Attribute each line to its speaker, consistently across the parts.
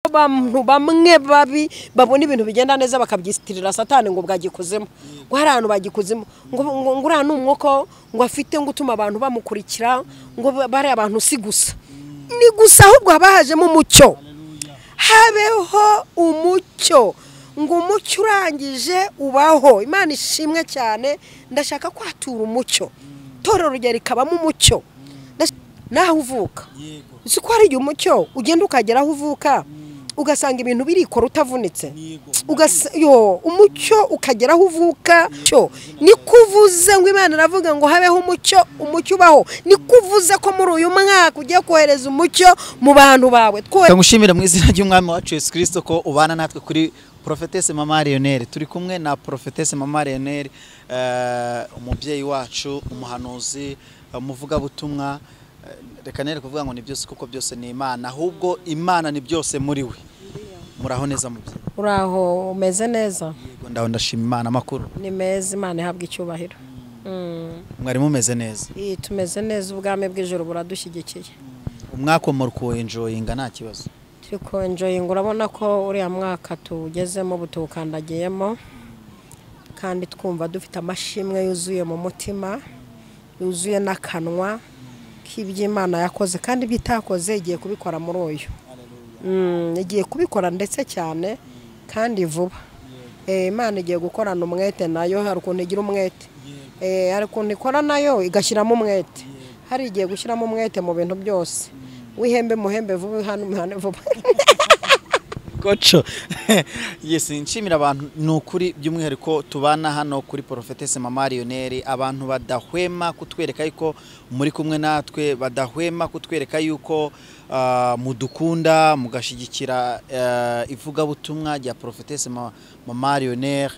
Speaker 1: Abantu bamwe babi babona ibintu bigenda neza bakabyitirira Satani ngo bwagikozemo, ngo hari ahantu bagikozemo, ngo ngo uriya ni umwuka ngo afite ngo utuma abantu bamukurikira, ngo bari abantu si gusa ni gusa, ahubwo haba hajemo umucyo, habeho umucyo, ngo umucyo urangije ubaho. Imana ishimwe cyane. Ndashaka kwatura umucyo, torero rugero rikabamo umucyo naho uvuka. Si ko hari igihe umucyo ugenda ukagera aho uvuka ugasanga ibintu birikora utavunitse, yo umucyo ukagera aho uvuka. Niko uvuze ngo Imana iravuga ngo habeho umucyo, umucyo ubaho. Niko uvuze ko muri uyu mwaka ugiye kohereza umucyo mu bantu bawe.
Speaker 2: Ndagushimira mu izina ry'Umwami wacu Yesu Kristo ko ubana natwe kuri Prophetesse Mama Lionel. Turi kumwe na Prophetesse Mama Lionel, umubyeyi wacu, umuhanuzi, umuvugabutumwa. Reka nere kuvuga ngo ni byose kuko byose ni Imana, ahubwo Imana ni byose muri we. Muraho neza mubyeyi?
Speaker 1: Uraho, umeze neza?
Speaker 2: Yego, ndaho, ndashima Imana. Amakuru?
Speaker 1: Ni meza, Imana ihabwa icyubahiro.
Speaker 2: Mwari mumeze neza?
Speaker 1: Tumeze neza, ubwami bw'ijuru buradushyigikiye.
Speaker 2: Umwaka muri kuwenjoyinga nta kibazo?
Speaker 1: Turi kuwenjoyinga, urabona ko uriya mwaka tugezemo butuwukandagiyemo, kandi twumva dufite amashimwe yuzuye mu mutima, yuzuye n'akanwa k'iby'Imana yakoze, kandi ibyo itakoze igiye kubikora muri uyu. Igiye kubikora ndetse cyane kandi vuba. Imana igiye gukorana umwete nayo, hari ukuntu igira umwete, hari ukuntu ikora nayo igashyiramo umwete, hari igiye gushyiramo umwete mu bintu byose. Wihembe muhembe vuba, hano muhane vuba.
Speaker 2: Koco. Yes, nshimira abantu ni ukuri by'umwihariko tubana hano kuri Prophetesse Mama Lionel, abantu badahwema kutwereka yuko muri kumwe natwe, badahwema kutwereka yuko mudukunda, mugashigikira ivugabutumwa rya Prophetesse Mama Lionel,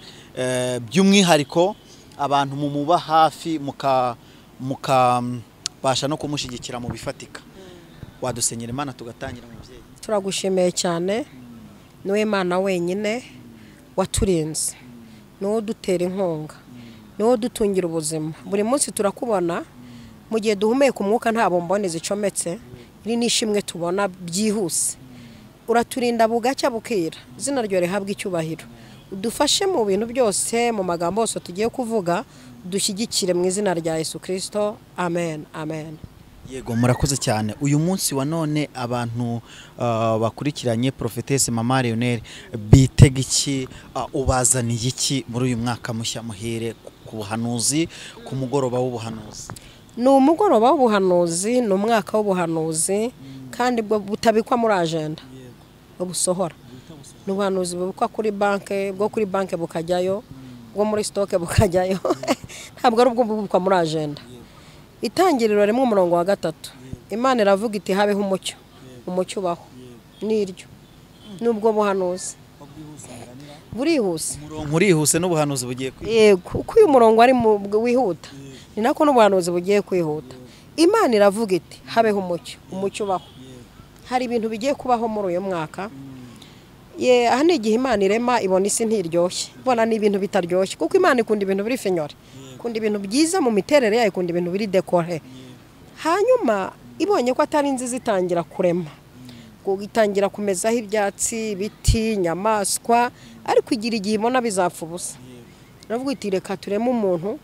Speaker 2: by'umwihariko abantu mumuba hafi mukabasha no kumushyigikira mu bifatika. Wadusenyera Imana tugatangira mubyeyi?
Speaker 1: Turagushimiye cyane. Niwe Imana wenyine waturinze, niwe udutera inkunga, niwe udutungira ubuzima. Buri munsi turakubona mu gihe duhumeka umwuka nta bomboni zicometse, iri ni ishimwe tubona byihuse. Uraturinda bugacya bukira, izina ryawe rihabwa icyubahiro. Udufashe mu bintu byose, mu magambo yose tugiye kuvuga, dushyigikire mu izina rya Yesu Kristo. Amen, amen.
Speaker 2: Yego, murakoze cyane. Uyu munsi wa none abantu bakurikiranye Prophetesse Mama Lionel bitega iki, ubazaniye iki muri uyu mwaka mushya muhere ku buhanuzi, ku mugoroba w'ubuhanuzi?
Speaker 1: Ni umugoroba w'ubuhanuzi, ni umwaka w'ubuhanuzi, kandi bwo butabikwa muri agenda, busohora. Ni ubuhanuzi bubikwa kuri banke, bwo kuri banke bukajyayo, bwo muri stock bukajyayo. Ntabwo ari ubwo bubikwa muri agenda. Itangiriro rimwe umurongo wa 3, Imana iravuga iti habeho umucyo, umucyo ubaho. Niryo nubwo buhanuzi burihuse,
Speaker 2: umurongo urihuse n'ubuhanuzi bugiye kwihuta.
Speaker 1: Yego, uko uyu murongo ari wihuta ni nako n'ubuhanuzi bugiye kwihuta. Imana iravuga iti habeho umucyo, umucyo ubaho. Hari ibintu bigiye kubaho muri uyu mwaka. Aha ni igihe Imana irema ibona isi ntiryoshye, ibona ni ibintu bitaryoshye, kuko Imana ikunda ibintu biri finyore, ikunda ibintu byiza mu miterere yayo, ikunda ibintu biri dekore. Hanyuma ibonye ko atari nziza itangira kurema, itangira kumezaho ibyatsi, ibiti, inyamaswa, ariko igira igihe ibona bizapfa ubusa. Iravuga iti reka tureme umuntu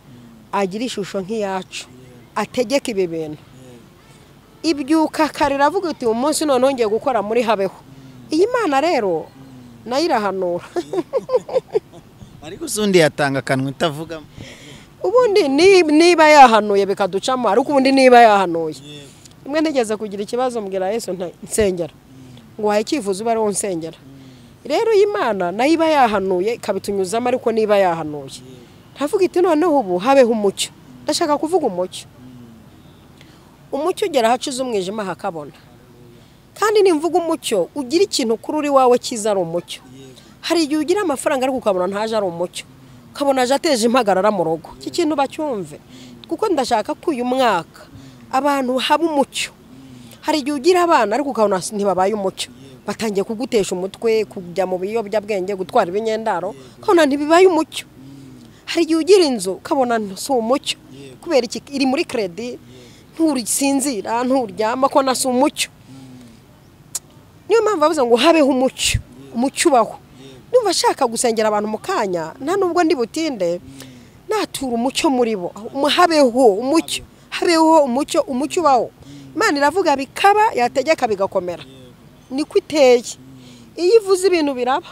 Speaker 1: agira ishusho nk'iyacu, ategeka ibi bintu. Ibyuka kare iravuga iti umunsi noneho ngiye gukora muri habeho. Iyi Mana rero nayo irahanura.
Speaker 2: Ariko usundi yatanga akanwa itavuga.
Speaker 1: Ubundi niba yahanuye bikaducamo, ariko ubundi niba yahanuye. Imwe ntegeze kugira ikibazo mbwira Yesu nsengera, ngo wahe icyifuzo ube ariwo nsengera. Rero Imana nayo iba yahanuye ikabitunyuzamo, ariko niba yahanuye ntavuga iti noneho ubu habeho umucyo. Ndashaka kuvuga umucyo. Umucyo ugera ahacuze umwijima hakabona. Kandi nimvuga umucyo ugira ikintu kuri uri wawe cyiza ari umucyo. Hari igihe ugira amafaranga ariko ukabona ntaje ari umucyo, ukabona aje ateje impagarara mu rugo. Iki kintu bacyumve, kuko ndashaka ko uyu mwaka abantu haba umucyo. Hari igihe ugira abana ariko ukabona ntibabaye umucyo, batangiye kugutesha umutwe, kujya mu biyobyabwenge, gutwara ibinyendaro, ukabona ntibibaye umucyo. Hari igihe ugira inzu ukabona si umucyo, kubera iki iri muri credit, nturisinzira, nturyama, ko na si umucyo. Niyo mpamvu bavuze ngo habeho umucyo, umucyo ubaho. Ndumva ashaka gusengera abantu mu kanya, nta nubwo ndi butinde, natura umucyo muri bo. Habeho umucyo, habeho umucyo, umucyo ubaho. Imana iravuga bikaba, yategeka bigakomera. Niko iteye. Iyo ivuze ibintu biraba,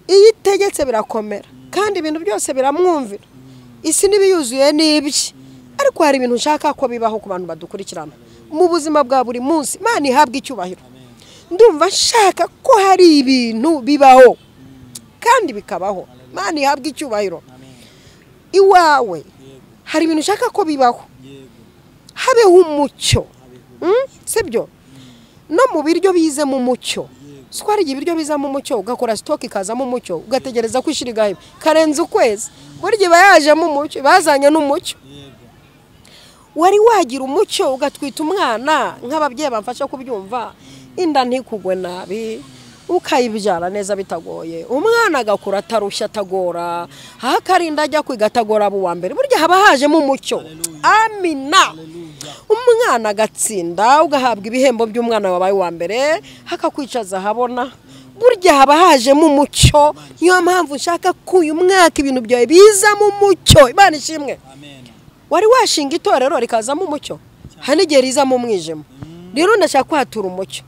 Speaker 1: iyo itegetse birakomera, kandi ibintu byose biramwumvira. Isi n'ibiyuzuye n'ibye. Ariko hari ibintu nshaka ko bibaho ku bantu badukurikirana mu buzima bwa buri munsi. Imana ihabwe icyubahiro. Ndumva nshaka ko hari ibintu bibaho kandi bikabaho. Imana ihabwe icyubahiro. Iwawe hari ibintu nshaka ko bibaho, habeho umucyo. Sibyo? No mu biryo bize mu mucyo. Siko hari ibiryo bizamo umucyo, ugakora stock ikazamo umucyo, ugategereza ko ishira igaheba karenze ukwezi, burya iba yajemo umucyo, bazanye n'umucyo. Wari wagira umucyo ugatwita umwana, nk'ababyeyi bamfasha kubyumva, inda ntikugwe nabi, ukayibyara neza bitagoye, umwana agakura atarushya atagora, akarinda ajya kwiga atagora abo wa mbere, burya haba hajemo umucyo. Amina. Umwana agatsinda, ugahabwa ibihembo by'umwana wabaye wa mbere, hakakwicaza habona, burya haba hajemo umucyo. Niyo mpamvu nshaka ko uyu mwaka ibintu byawe bizamo umucyo. Imana ishimwe. Wari washinga itorero rikazamo umucyo, hari n'igihe rizamo umwijima. Rero ndashaka kwatura umucyo.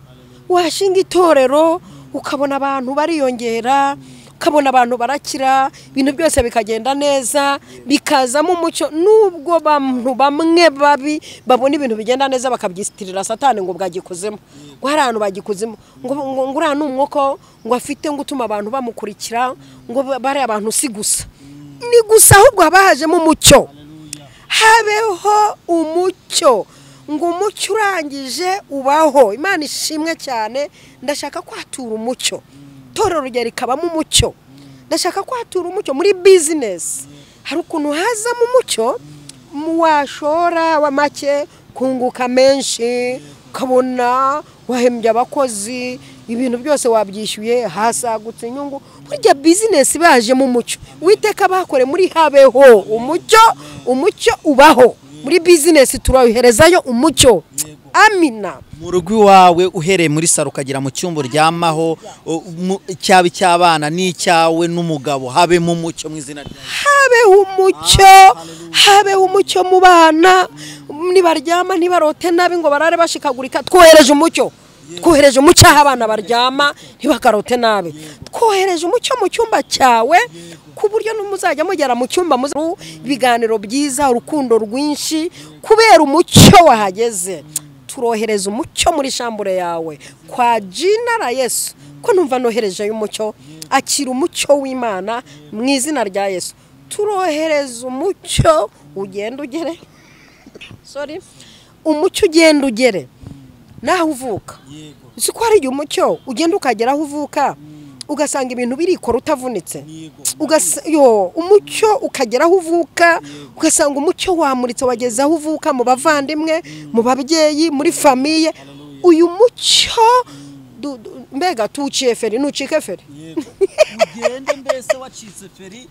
Speaker 1: Washinga itorero ukabona abantu bariyongera, ukabona abantu barakira, ibintu byose bikagenda neza, bikazamo umucyo. Nubwo abantu bamwe babi babona ibintu bigenda neza bakabyitirira Satani ngo bwagikozemo, ngo hari ahantu bagikozemo, ngo uriya ni umwuka ngo afite ngo utuma abantu bamukurikira, ngo bari abantu si gusa, ni gusa, ahubwo haba hajemo umucyo. Habeho umucyo, ngo umucyo urangije ubaho. Imana ishimwe cyane. Ndashaka kwatura umucyo, itorero rye rikabamo umucyo. Ndashaka kwatura umucyo muri business. Hari ukuntu hazamo umucyo, washora wa make kunguka menshi, ukabona wahembye abakozi, ibintu byose wabyishyuye, hasagutse inyungu. Burya business bajemo umucyo. Uwiteka bakore muri habeho umucyo, umucyo ubaho muri business, turayoherezayo umucyo. Amina.
Speaker 2: Mu rugo iwawe, uhereye muri saro ukagera mu cyumba uryamaho, cyaba icy'abana n'icyawe n'umugabo, habemo umucyo mu izina rya Yesu.
Speaker 1: Habeho umucyo, habeho umucyo mu bana, nibaryama ntibarote nabi ngo barare bashikagurika. Twohereje umucyo, twohereje umucyo aho abana baryama ntibakarote nabi. Twohereje umucyo mu cyumba cyawe, ku buryo n'umuzajya mugera mu cyumba ibiganiro byiza, urukundo rwinshi, kubera umucyo wahageze. Turohereza umucyo muri shambure yawe kwa jina la Yesu. Ko numva nohereje umucyo, akira umucyo w'Imana mu izina rya Yesu. Turohereza umucyo ugenda ugere, sorry, umucyo ugenda ugere naho uvuka. Siko hari igihe umucyo ugenda ukagera aho uvuka, ugasanga ibintu birikora utavunitse. Umucyo ukagera aho uvuka, ugasanga umucyo wamuritse wageze aho uvuka, mu bavandimwe, mu babyeyi, muri famiye. Uyu mucyo mbega tuciye feri, nucike feri,
Speaker 2: ugende mbese wacitse feri,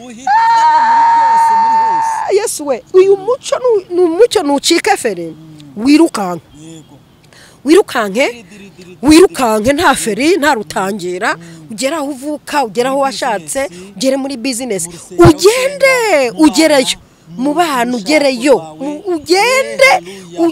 Speaker 2: uhitane muri byose, muri hose.
Speaker 1: Yesu we, uyu mucyo ni umucyo, nucike feri, wirukanka, wirukanke, wirukanke, nta feri, nta rutangira, ugera aho uvuka, ugera aho washatse, ugere muri business, ugende ugereyo mu bana, ugereyo, ugende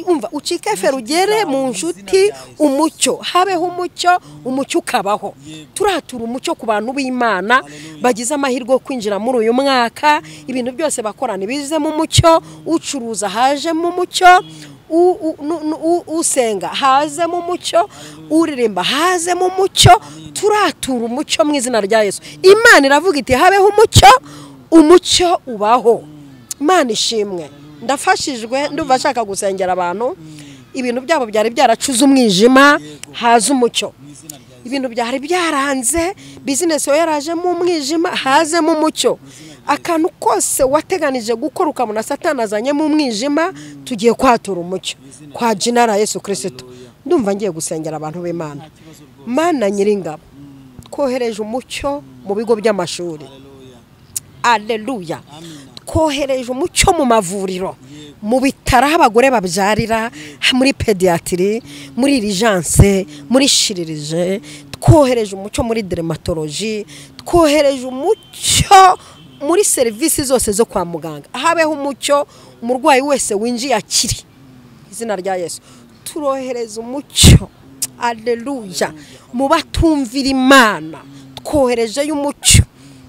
Speaker 1: umva ucike feri, ugere mu nshuti. Umucyo, habeho umucyo, umucyo ukabaho. Turatura umucyo ku bantu b'Imana bagize amahirwe yo kwinjira muri uyu mwaka. Ibintu byose bakorana bizemo umucyo, ucuruza hajemo umucyo, usenga hazemo umucyo, uririmba hazemo umucyo. Turatura umucyo mu izina rya Yesu. Imana iravuga iti habeho umucyo, umucyo ubaho. Imana ishimwe. Ndafashijwe, ndumva nshaka gusengera abantu ibintu byabo byari byaracuze umwijima, haza umucyo. Ibintu byari byaranze, business yo yarajemo umwijima, hazemo umucyo. Akantu kose wateganije gukora ukabona Satani azanyemo umwijima, tugiye kwatura umucyo kwa jina la Yesu Kristo. Ndumva ngiye gusengera abantu b'Imana. Mana nyiringabo, twohereje umucyo mu bigo by'amashuri. Haleluya. Twohereje umucyo mu mavuriro. Mu bitaro aho abagore babyarira, muri pédiatrie, muri urgence, muri chirurgie, twohereje umucyo muri dermatologie, twohereje umucyo muri serivisi zose zo kwa muganga, habeho umucyo, umurwayi wese winjiye akiri, izina rya Yesu. Turohereza umucyo, aleluya, mu batumvira Imana twoherejeyo umucyo.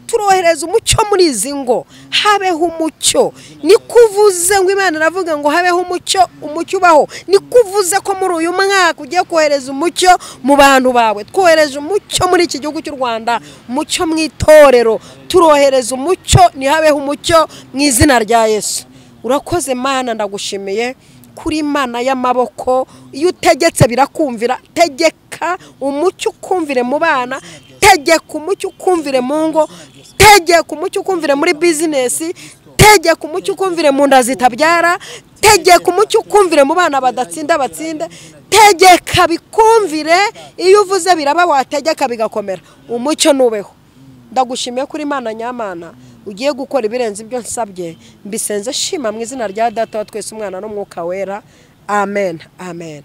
Speaker 1: Turohereza umucyo muri izi ngo habeho umucyo. Niko uvuze ngo Imana iravuga ngo habeho umucyo, umucyo ubaho. Niko uvuze ko muri uyu mwaka ugiye kohereza umucyo mu bantu bawe. Twohereje umucyo muri iki gihugu cy'u Rwanda, umucyo mu itorero, turohereza umucyo, ntihabeho umucyo mu izina rya Yesu. Urakoze Mana, ndagushimiye kuri Imana y'amaboko. Iyo utegetse birakumvira. Tegeka umucyo ukumvire mu bana, tegeka umucyo ukumvire mu ngo, tegeka umucyo ukumvire muri bizinesi, tegeka umucyo ukumvire mu nda zitabyara, tegeka umucyo ukumvire mu bana badatsinda batsinde, tegeka bikumvire. Iyo uvuze biraba, wategeka bigakomera. Umucyo nubeho. Ndagushimiye kuri Imana nyamana ugiye gukora ibirenze ibyo nsabye. Mbisenze shima mu izina rya Data wa twese, Umwana n'Umwuka Wera. Amen, amen.